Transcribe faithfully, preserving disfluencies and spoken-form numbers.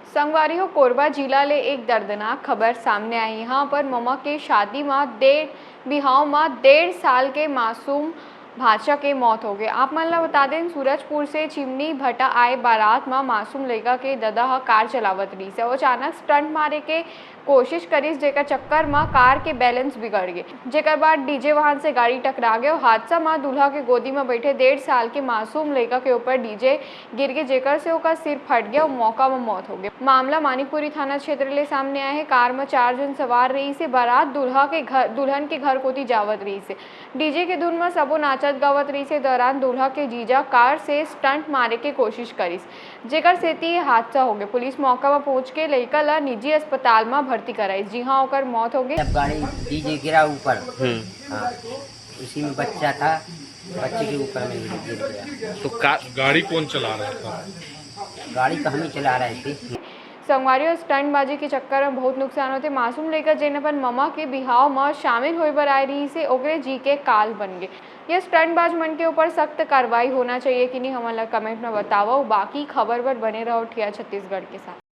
संगवारी हो, कोरबा जिला ले एक दर्दनाक खबर सामने आई। यहाँ पर ममा के शादी म डेढ़ बिहाव म डेढ़ साल के मासूम भांचा के मौत हो गए। आप मन ला बता दें, सूरजपुर से चिमनी भटा आए बारात म मासूम लइका के ददा ह कार चलावत रहिस हे। वो अचानक स्टंट मारे के कोशिश करिस, जेकर चक्कर म कार के बैलेंस बिगड़ गे, जेकर बाद डीजे वाहन से गाड़ी टकरा गए। हादसा म दूल्हा के गोदी म बैठे डेढ़ साल के मासूम लइका के ऊपर डीजे गिर गे, जेकर से ओकर सिर फट गया अउ मौका म मौत हो गई। मामला मानिकपुरी थाना क्षेत्र ले सामने आए हे। कार म चार झन सवार रहिस हे। बारात दूल्हा के घर, दुल्हन के घर कोती जावत रहिस हे। डीजे के धुन म सबो नाचत गावत रहिस हे। दौरान दूल्हा के जीजा कार से स्टंट मारे के कोशिश करिस, जेकर सेती ये हादसा हो गए। पुलिस मौका म पहुंच के लइका ल निजी अस्पताल म भर्ती कराइस, जिहां ओकर मौत हो गए। जब गाड़ी डीजे गिरा ऊपर, हम्म। हाँ, उसी में बच्चा था, बच्चे के ऊपर में गिर गया। तो का गाड़ी कौन चला रहा था? गाड़ी तो हम ही चला रहे थे। संगवारी हो, स्टंटबाजी के चक्कर में बहुत नुकसान होथे। मासूम लइका, जेन अपन ममा के बिहाव म शामिल होए बर आए रहिस हे, ओकरे जी के काल बन गे। ये स्टंटबाज मन के ऊपर सख्त कार्रवाई होना चाहिए कि नहीं, हमन ला कमेंट में बतावव। बाकी खबर बर बने रहो ठिया छत्तीसगढ़ के साथ।